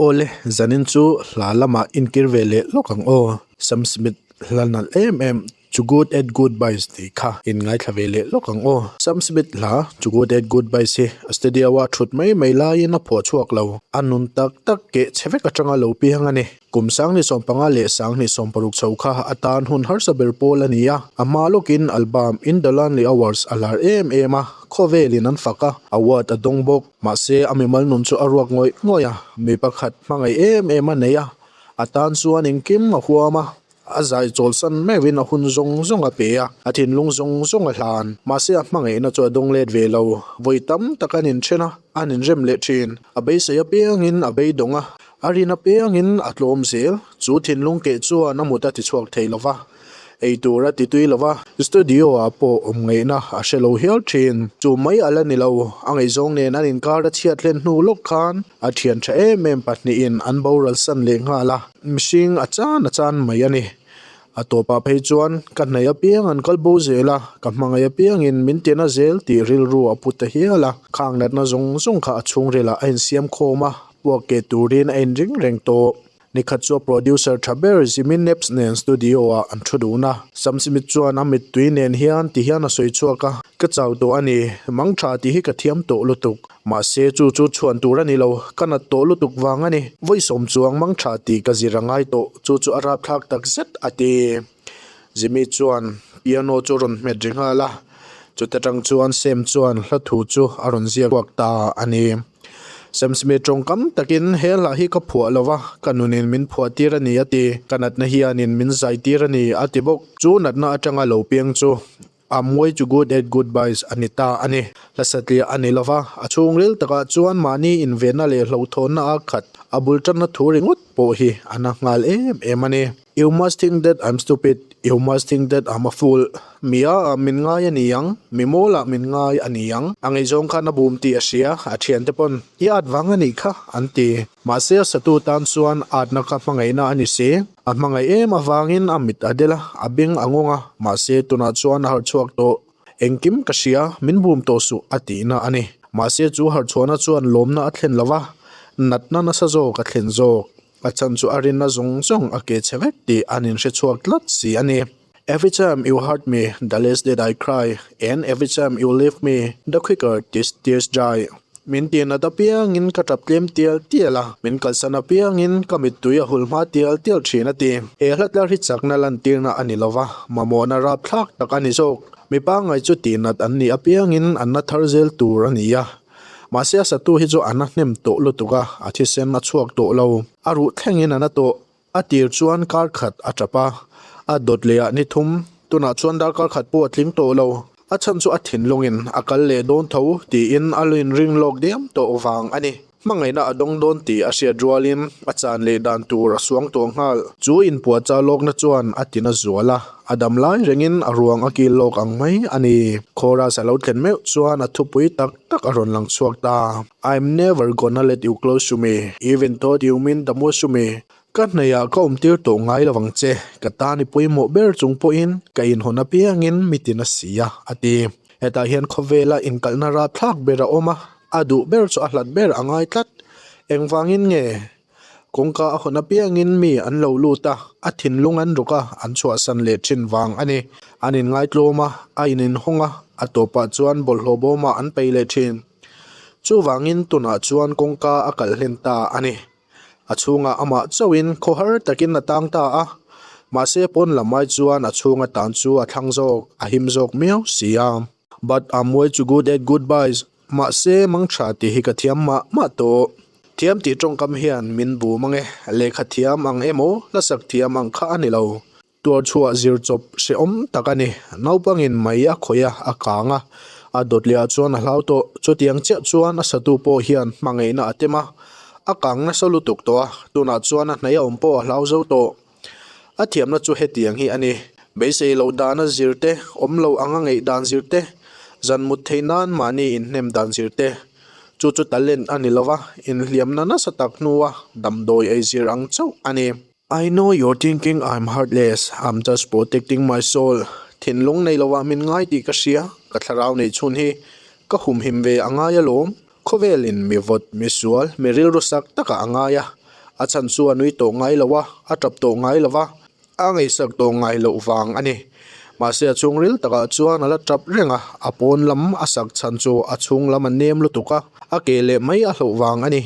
Awle, zanin chu hla lamah inkir ve leh lawk ang aw. Sam Smith hla nalh em em To Good At Goodbyes tih kha in ngaithla ve leh lawk ang aw. Sam Smith hla To Good At Goodbyes hi a studio-a thut mai mai laiin a phuah chhuak lo. A nun tak tak keh chhe vek atanga lo piang a ni. Kum 2015 leh 2016 chho kha a tan hun harsa ber pawl a ni a, a hma lawkin album In The Lonely Hours a lar em em a, khawvelin an fak a, award a dawng bawk. Mahse, a mimal nun chu a ruak ngawih ngawih a, mi pakhat hmangaih em em a nei a, a tan chuan engkim a huam a, a zai chawlsan meuhin a hun zawng zawng a pe a, a thinlung zawng zawng a hlan. Mahse, a hmangaihna chu a dawng let ve lo. Vawi tam tak an inthen a, an inrem leh thin. A beisei apiangin a beidawng a, A rin apiangin a tlawm zel. Chu thinlung keh chuan a mut a tichhuak thei lo va, ei tur a titui lo va, studio-ah pawh awm ngaihna a hre lo hial thin. Chu mai a la ni lo, a ngaihzawng nen an inkar a chhiat hlen hnu lawk khan a thian tha em em pahnihin an boral san leh nghal a, mihring a chan a chan mai a ni. A tawpah phei chuan ka hnaih apiang an kal bo zel a, ka hmangaih apiangin min tina zel tih rilru a pu ta hial a, khang natna zawng zawng kha a chhungrilah a insiam khawm a. Puak ke turin a inring reng tawh. Nikhat chu a producer tha ber Jimmy Napes nen studio-ah an thu dun a. Sam Smith chuan a mittui nen hian ti hian a sawi chhuak a, Ka chau tawh a ni, mang tha tih hi ka thiam tawh lutuk. Mahse chu chu chhuan tur a ni lo, ka nat tawh lutuk vang a ni. Vawi sawm chuang mang tha tih ka zir a ngai tawh, chu chu a rapthlak tak zet a ti. Jimmy chuan piano chu a rawn hmet ri nghal a, chuta tang chuan Sam chuan hla thu chu a rawn ziak chhuak ta a ni. Sam Smith tawngkam takin he hla hi ka phuah lo va, ka nunin min phuah tir a ni a ti. Ka natna hianin min zai tir a ni a ti bawk. Chu natna atanga lo piang chu I'm way too good at goodbyes a ni ta a ni. Hla satliah a ni lo va, a chhungril takah chuan mahni invenna leh hlauhthawnna a khat a bul tanna thu ringawt pawh hi a na nghal em em a ni. You must think that I'm stupid, you must think that I'm a fool. Mi a ah min ngai a ni ang, mi mawl ah min ngai a ni ang. A ngaihzawng khan a bum tih a hria, a thiante pawn i at vang a nih kha an ti. Mahse a satu tan chuan atna kha hmangaihna a ni si. A hmangaih em avangin a mit a del a, a beng a ngawng a, mahse tunah chuan a harh chhuak tawh. Engkim ka hria, min bum tawh suh a tihna a ni. Mahse chu harhchhuahna chuan lawmna a thlen lo va, natna nasa zawk a thlen zawk. A chhan chu a rinna zawng zawng a ke chhe vek tih an inhre chhuak tlat si a ni. Every time you hurt me, the less that I cry, and every time you leave me, the quicker these tears dry. Min tihnat apiangin ka tap tlem tial tial a, min kalsan apiangin ka mittui a hul hma tial tial thin a ti. He hla tlar hi chakna lantirna a ni lova, mamawhna rapthlak tak a ni zawk. Mi pangngai chu tihnat an nih apiangin an na thar zel tur a ni a. Mahse a satu hi chu a na hnem tawh lutuk a, a thisen a chhuak tawh lo. A ruh thlengin a na tawh. A tir chuan kar khat a tap a, a dawt leh ah ni thum. Tunah chuan darkar khat pawh a tling tawh lo. A chhan chu a thinlungin a kal leh dawn tho tiin a lu inring lawk diam tawh vang a ni. Hmangaihna a dawng dawn tih a hriat rualin a chan leh dan tur a suang tawh nghal. Chu inpuahchah lawkna chuan a tina zual a, a dam lai rengin a ruang a kil lawk ang mai a ni. Chorus a lo thlen meuh chuan a thupui tak tak a rawn lang chhuak ta. I'm never gonna let you close to me, even though you mean the most to me. Ka hnaihah ka awmtir tawh ngai lo ang che, ka tan i pawimawh ber chung pawhin ka inhawn apiangin mi tin a si a, a ti. Hetah hian khawvela inkalhna rapthlak ber a awm a, a duh ber chu a hlat ber a ngai tlat. Engvangin nge? Kawngka a hawn apiangin mi an lo lut a, a thinlung an ruk a, an chhuahsan leh thin vang a ni. An inngaitlawm a, a ininhawng a, a tawpah chuan bawlhhlawh bawmah an pei leh thin. Chuvangin tunah chuan kawngka a kalh hlen ta a ni. A chhungah amah chauhin khawhar takin a tang ta a, mahse pawn lam ai chuan a chhunga tan chu a thlang zawk, a him zawk miau si a. But I'm way too good at goodbyes, mahse mang tha tih hi ka thiam mah mah tawh. Thiam tih tawngkam hian min bum ange, lehkha thiam ang emaw, hlasak thiam ang kha a ni lo. Tuar chhuah zir chawp hrehawm tak a ni. Naupangin mai a khawih a, a kang a. A dawt leh ah chuan a hlau tawh. Chutiang chiah chuan a satu pawh hian hmangaihna a tem a. A kang nasa lutuk tawh a, tunah chuan a hnaih a awm pawh a hlau zo tawh. A thiamna chu hetiang hi a ni. Beisei loh dana zir te, awm lo anga ngeih dan zir te, zan mut theih nan mahni inhnem dan zir te. Chu chu talent a ni lova, inhliamna nasa tak hnua damdawi ei zir ang chauh a ni. I know you're thinking I'm heartless, I'm just protecting my soul. Thinlung nei lovah min ngai tih ka hria, ka thlarau neih chhun hi ka humhim ve a ngai alawm. Khawvelin mi vawt, mi sual, mi rilru sak takah a ngai a. A chhan chu a nui tawh ngai lo a, a tap tawh ngai lo va, a ngaihsak tawh ngai loh vang a ni. Mahse a chhungril takah chuan a la tap reng a, a pawn lam a sak chhan chu a chhung lam a nem lutuk a, a ke leh mai a hlauh vang a ni.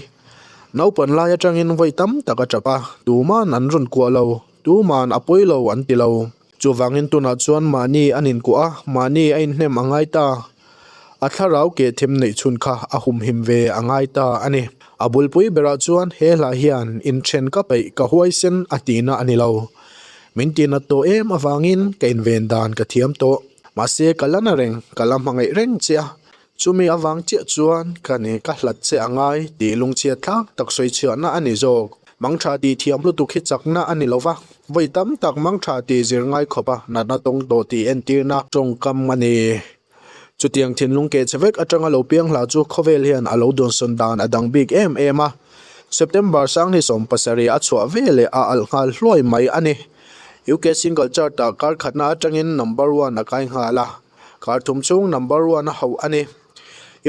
Naupan lai atangin vawi tam tak a tap a, tuman an rawn kuah lo, tuman a pawi lo an ti lo. Chuvangin tunah chuan mahni an inkuah a, mahni a inhnem a ngai ta. A thlarau keh them neih chhun kha a humhim ve a ngai ta a ni. A bulpui berah chuan he hla hian inthen ka peih ka huaisen a tihna a ni lo. Min tihnat tawh em avangin ka inven dan ka thiam tawh. Mahse ka la na reng, ka la hmangaih reng che a. Chumi avang chiah chuan ka ni ka hlat che a ngai tih lungchhiat thlak tak sawi chhiahna a ni zawk. Mangtha tih thiam lutuk hi chakna a ni lo va, vawi tam tak mangtha tih zir ngai khawp a natna tawng tawh tih entirna tawngkam a ni. Chutiang thinlung keh che vek atanga lo piang hla chu khawvel hian a lo dawnsawn dan a dang bik em em a. September sanghnih 70 a chhuah ve leh a alh nghal hluai mai a ni. UK Single Chart ah kar khatna atangin number one a kai nghal a. Kar thum chhung number one a hauh a ni.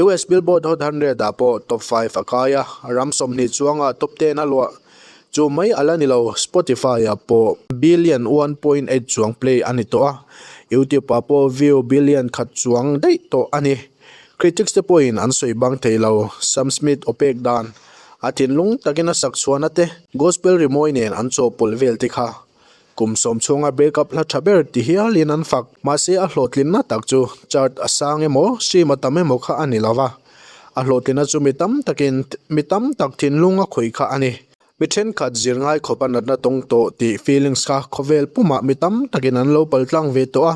US Billboard Hot 100 ah pawh top 5 a kai a, ram 20 chuangah top 10 a luah. Chu mai a la ni lo, Spotify ah pawh billion 1.8 chuang play a ni tawh a, YouTube ah pawh view billion khat chuang daih tawh a ni. Critics te pawhin an sawi bang thei lo, Sam Smith aw pek dan, a thinlung takin a sak chhuahna te, gospel rimawi nen an chawhpawlh vel te kha. Kum sawm chhunga break up hla tha ber ti hialin an fak. Mahse a hlawhtlinna tak chu chart a sang emaw, stream a tam emaw kha a ni lo va. A hlawhtlinna chu mi tam takin mi tam tak thinlung a khawih kha a ni. Mi thenkhat zir ngai khawp a natna tawng tawh tih feelings kha khawvel pumah mi tam takin an lo paltlang ve tawh a.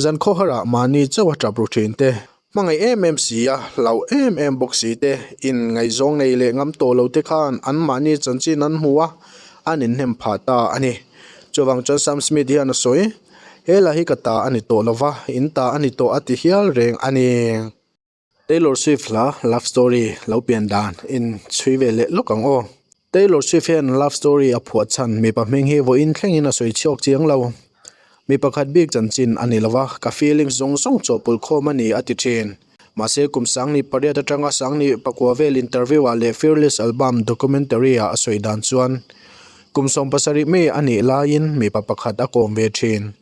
Zan khawharah mahni chauh a tap ru thin te. Hmangaih em em si a, hlauh em em bawk si te, in ngaihzawng nei leh ngam tawh lo te khan an mahni chanchin an hmu a, an inhnem phah ta a ni. Chuvang chuan Sam Smith hian a sawi, He la hi ka ta a ni tawh lo va, in ta a ni tawh a ti hial reng a ni. Taylor Swift hla Love Story lo pian dan in chhui ve leh lawk ang aw. Taylor Swift hian Love Story a phuah chhan mipa hming hi vawiin thlengin a sawi chhuak chiang lo. Mi pakhat bik chanchin a ni lo va, ka feelings zawng zawng chawhpawlh khawm a ni a ti thin. Mahse kum 18 atanga 19 vel interview ah leh Fearless album documentary ah a sawi dan chuan kum 17 mi a nih laiin mipa pakhat a kawm ve thin.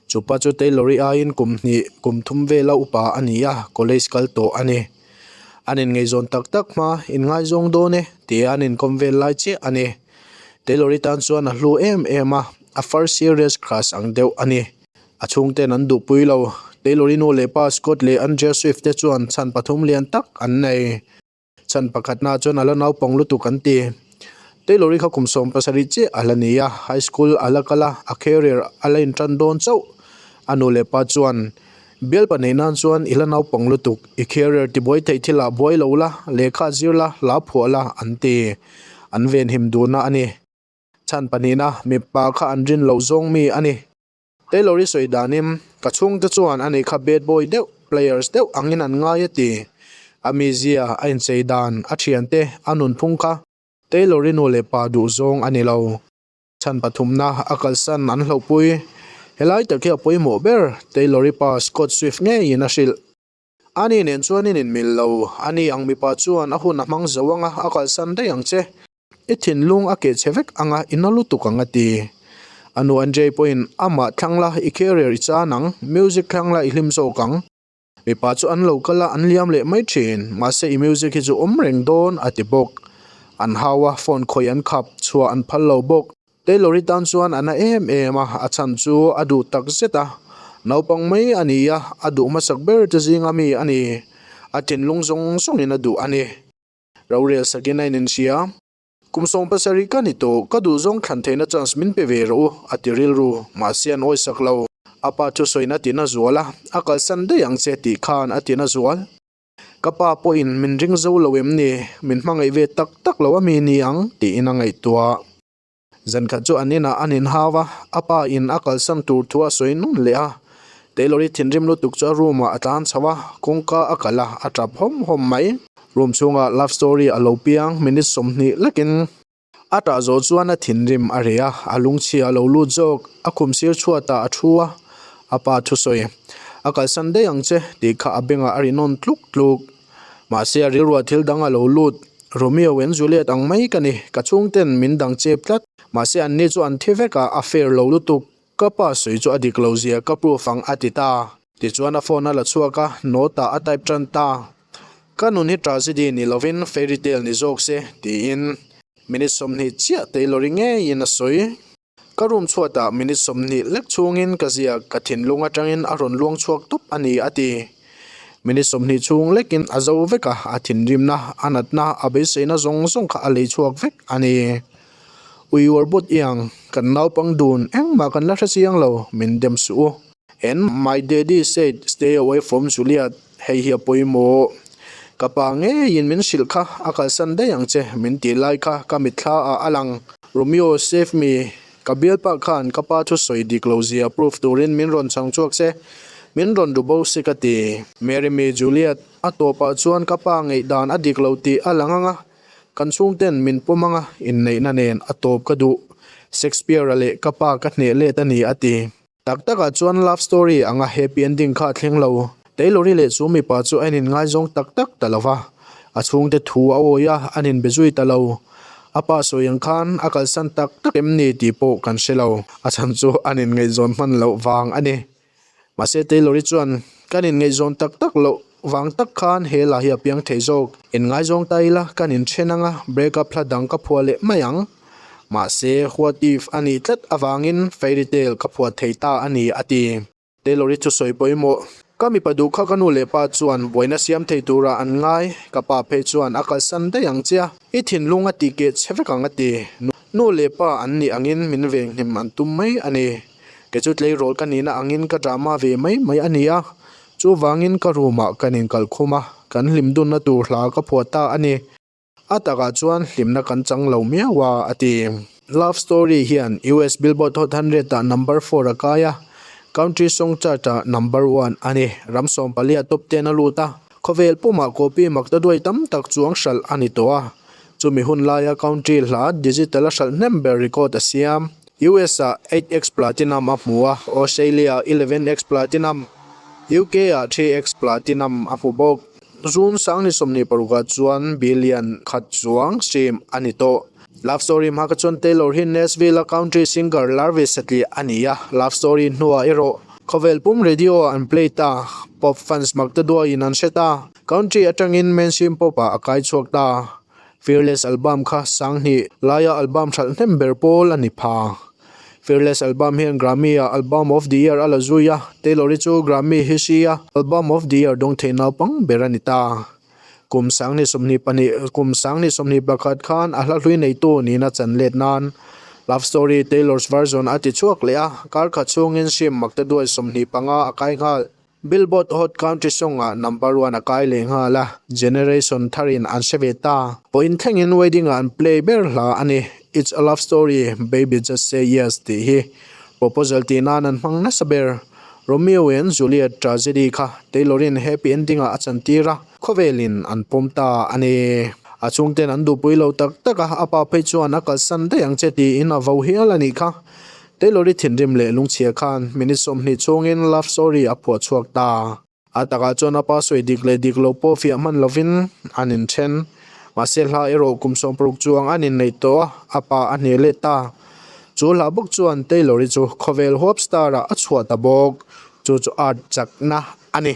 Chupa chu Taylor-i aiin kum hnih kum thum vela upa a ni a, college kal tawh a ni. An inngaihzawn tak tak hma, inngaizawng dawn e, tia an inkawm vel lai chiah a ni. Taylor-i tan chuan a hlu em em a, a first serious crush ang deuh a ni. A chhungten an duhpui lo. Taylor-i nu leh pa Scott leh Andrea Swift te chuan chhan pathum lian tak an nei. Chhan pakhatna chuan a la naupang lutuk an ti. Taylor-i kha kum 17 chiah a la ni a, high school a la kal a, a career a la intan dawn chauh. A nu leh pa chuan, Bialpa neih nan chuan i la naupang lutuk, i career tibuai theih thilah buai lo la, lehkha zir la, hla phuah la, an ti. An venhim duhna a ni. Chhan pahnihna, mipa kha an rin loh zawng mi a ni. Taylor-i sawi danin, Ka chhungte chuan ani kha bad boy deuh, players deuh angin an ngai a ti. A mizia, a inchei dan, a thiante, a nunphung kha Taylor-i nu leh pa duhzawng a ni lo. Chhan pathumna a kalsan an hlauhpui. Helai tak hi a pawimawh ber, Taylor-i pa Scott Swift ngeiin a hrilh. Ani nen chuan in inmil lo, ani ang mipa chuan a hun a hmang zo anga a kalsan daih ang che. I thinlung a keh chhe vek anga i na lutuk ang a ti. A nu Andrei pawhin amah thlang la i career i chan ang, music thlang la i hlim zawk ang. Mipa chu an lo kal a an liam leh mai thin, mahse i music hi chu awm reng dawn a ti bawk. An hau a, phone khawih an khap, chhuah an phal lo bawk. Taylor-i tan chuan a na em em a, a chhan chu a duh tak zet a. Naupang mai a ni a, a duh hmasak ber te zinga mi a ni. A thinlung zawng zawngin a duh a ni. Rorel sakin a ininhria. Kum 70 ka ni tawh, ka duhzawng thlan theihna chance min pe ve rawh u, a ti rilru. Mahse an awisak lo. A pa chu sawiin a ti na zual a, a kalsan daih ang che tih khan a ti na zual. Ka pa pawhin min ring zo lo em ni, min hmangaih ve tak tak lo a mi ni ang tiin a ngaihtuah. Zankhat chu an inah an inhau a, a pa in a kalsan tur thu a sawi nawn leh a. Taylor-i thinrim lutuk chu a room ah a tlan chho a, kawngka a kalh a, a tap hawm hawm mai. Room chhungah love story a lo piang minute 20 lekin. A tah zawh chuan a thinrim a reh a, a lungchhia a lo lut zawk. A khum sir chhuatah a thu a, a pa thusawi, A kalsan daih ang che tih kha a bengah a ri nawn tluk tluk. Mahse a rilruah thil dang a lo lut. Romeo and Juliet ang mai ka ni, ka chhungten min dang chep tlat. Mahse anni chu an thi vek a, a fair lo lutuk. Ka pa sawi chu a dik lo zia ka proof ang a ti ta. Tichuan a phone a la chhuak a, note ah a type tan ta. Ka nun hi tragedy ni lovin fairy tale ni zawk se, tiin minute 20 chiah Taylor-i ngeiin a sawi. Ka room chhuatah minute 20 lek chhungin ka ziak, ka thinlung atangin a rawn luang chhuak tawp a ni, a ti. Minute 20 chhung lekin a zo vek a, a thinrimna, a natna, a beiseina zawng zawng kha a lei chhuak vek a ni. Ui uar but iang, kan naupang dun engmah kan la hre chiang lo, min dem suh u. And my daddy said stay away from Juliet, hei hi a pawimawh. Ka pa ngeiin min hrilh kha a kalsan daih ang che min tih lai kha ka mitthla ah a lang. Romeo save me, ka bialpa khan ka pa thu sawi dik lo zia proof turin min rawn chhang chhuak se, min rawn ru bo se ka ti. Marry me Juliet, a tawpah chuan ka pa ngaihdan a dik lo tih a lang ang a, kan chhungten min pawm ang a, inneihna nen a tawp ka duh. Shakespeare-a leh ka pa ka hneh let a ni a ti. Tak takah chuan love story anga happy ending kha a thleng lo. Taylor-i leh chu mipa chu a inin ngaizawng tak tak ta lo va, a chhungte thu a awi a, an inbe zui ta lo. A pa sawi ang khan a kalsan tak tak em ni tih pawh kan hre lo. A chhan chu an inngaihzawn hman loh vang a ni. Mahse Taylor-i chuan, Kan inngaihzawn tak tak loh vang tak khan he la hi a piang thei zawk. Inngaizawng ta ila kan inthen anga break up hla dang ka phuah leh mai ang. Mahse, what if a nih tlat avangin fairy tale ka phuah thei ta a ni, a ti. Taylor-i chu sawi pawimawh. Ka mipa duh kha ka nu leh pa chuan buaina siam thei turah an ngai, ka pa phei chuan a kalsan daih ang che a, i thinlung a tih keh che vek ang a ti. Nu leh pa an nih angin min venghnim an tum mai a ni. Kei chu tleirawl ka nihna angin ka drama ve mai mai a ni a, chuvangin ka room ah kan inkalkhum a, kan hlim dunna tur hla ka phuah ta a ni. A takah chuan hlimna kan chang lo miau a, a ti. Love Story hian US Billboard Hot 100 ah number four a kai a, Country Song Chart ah number one a ni. Ram sawmpalia top ten a lut a, khawvel pumah copy makta duai tam tak chuang hralh a ni tawh a. Chumi hun laia country hla digital a hralh hnem ber record a siam. US ah 8X Platinum a hmu a, Australia ah 11X Platinum, UK ah 3X Platinum a hmu bawk. June sangni 26 ah chuan billion khat chuang stream a ni tawh. Love Story hma kha chuan Taylor hi Nashville a country singer lar ve satliah a ni a, Love Story hnuah erawh khawvel pum radio ah an play ta, pop fans mak te duaiin an hre ta, country atangin mainstream pop ah a kai chhuak ta. Fearless album kha sanghnih laia album hralh hnem ber pawl a ni pha. Fearless album hian Grammy ah Album of the Year a la zui a, Taylor-i chu Grammy hi hri a, Album of the Year dawng thei naupang ber a ni ta. Kum 2022 kum 2021 khan a hla hlui neitu nihna chan let nan Love Story Taylor's Version a ti chhuak leh a, kar khat chhungin hrim makte duai 25 a kai nghal. Billboard Hot Country Song ah number one a kai leh nghal a, generation tharin an hre ve ta. Pawhin thlengin wedding ah an play ber hla a ni. It's a love story, baby just say yes tih hi proposal tih nan an hmang nasa ber. Romeo and Juliet tragedy kha Taylor-in happy ending ah a chantir a, khawvelin an pawm ta a ni. A chhungten an duhpui lo tak tak a, a pa phei chuan a kalsan daih ang che tiin a vo hial a nih kha. Taylor-i thinrim leh lungchhia khan minute 20 chhungin love story a phuah chhuak ta. A takah chuan a pa sawi dik leh dik lo pawh fiah hman lovin an inthen. Mahse hla erawh kum 60 chuang an inneih tawh a, a pa a hneh leh ta. Chu hla bawk chuan Taylor-i chu khawvel huap star-ah a chhuah ta bawk. Chu chu art chakna a ni.